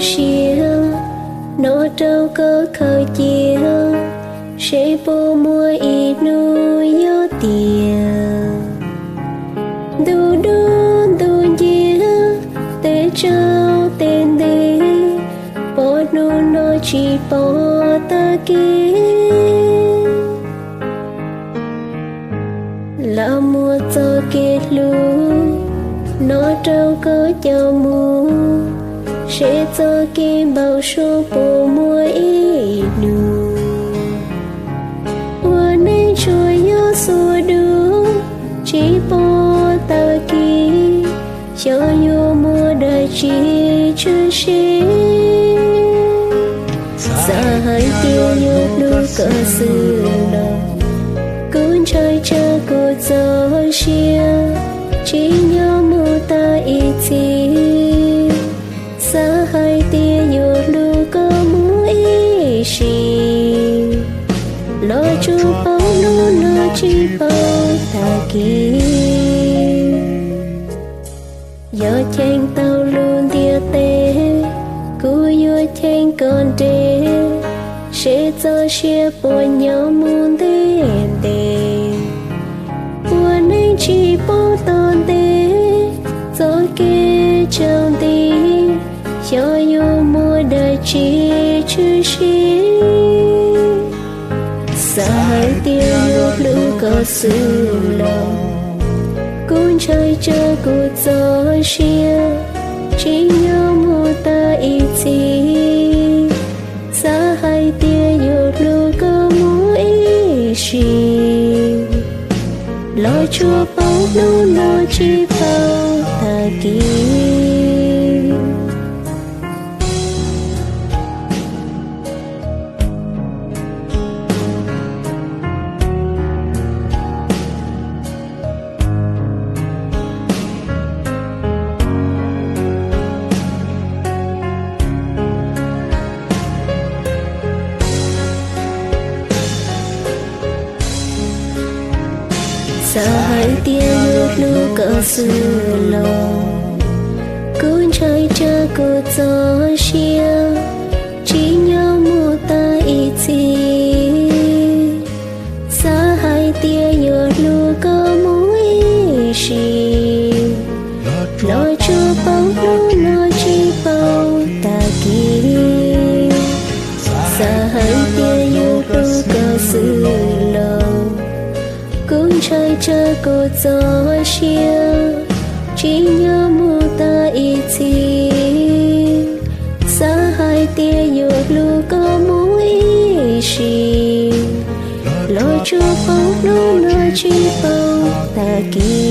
siab no rau koj khaws cia, seb puas muaj ib hnub yog tiag. Ntuj dub ntuj nciab, tej tsaus tej nti, pom hnub no tsis pom tag kis. Lam muab txoj kev hlub no rau koj coj mus, seb txoj kev npau suav puas muaj ib hnub. Ua neej tsuas yog xuas duav, tsis pom tag kis, xyov yuav muaj dab tsi tshwm sim. Xav hais tias yuav hlub koj xwb los, kuv ntshai tsam kuv txoj sia tsis nyob mus tag ib txhis. Xav hais tias yuav hlub koj mus ib sim, los tsuas paub hnub no tsis paub tag kis. Yog cheem tau lub ntiaj teb, kuv yuav cheem koj nres, seb txoj sia puas nyob mus ntev ntev. Ua neej tsis paub tom ntej, txoj kev tsaus nti, xyov yuav muaj dab tsi tshwm sim. Xav hais tias yuav hlub koj xwb los, kuv ntshai tsam kuv txoj sia tsis nyob mus tag ib txhis. Xav hais tias yuav hlub koj mus ib sim, los tsuas paub hnub no tsis paub tag kis. Xav hais tias yuav hlub koj xwb los, kuv ntshai tsam kuv txoj sia tsis nyob mus tag ib txhis. Xav hais tias yuav hlub koj mus ib sim, los tsuas paub hnub no tsis paub tag kis. Xav hais tias yuav hlub koj xwb los, kuv ntshai tsam kuv txoj sia tsis nyob mus tag ib txhis. Xav hais tias yuav hlub koj mus ib sim, los tsuas paub hnub no tsis paub tag kis.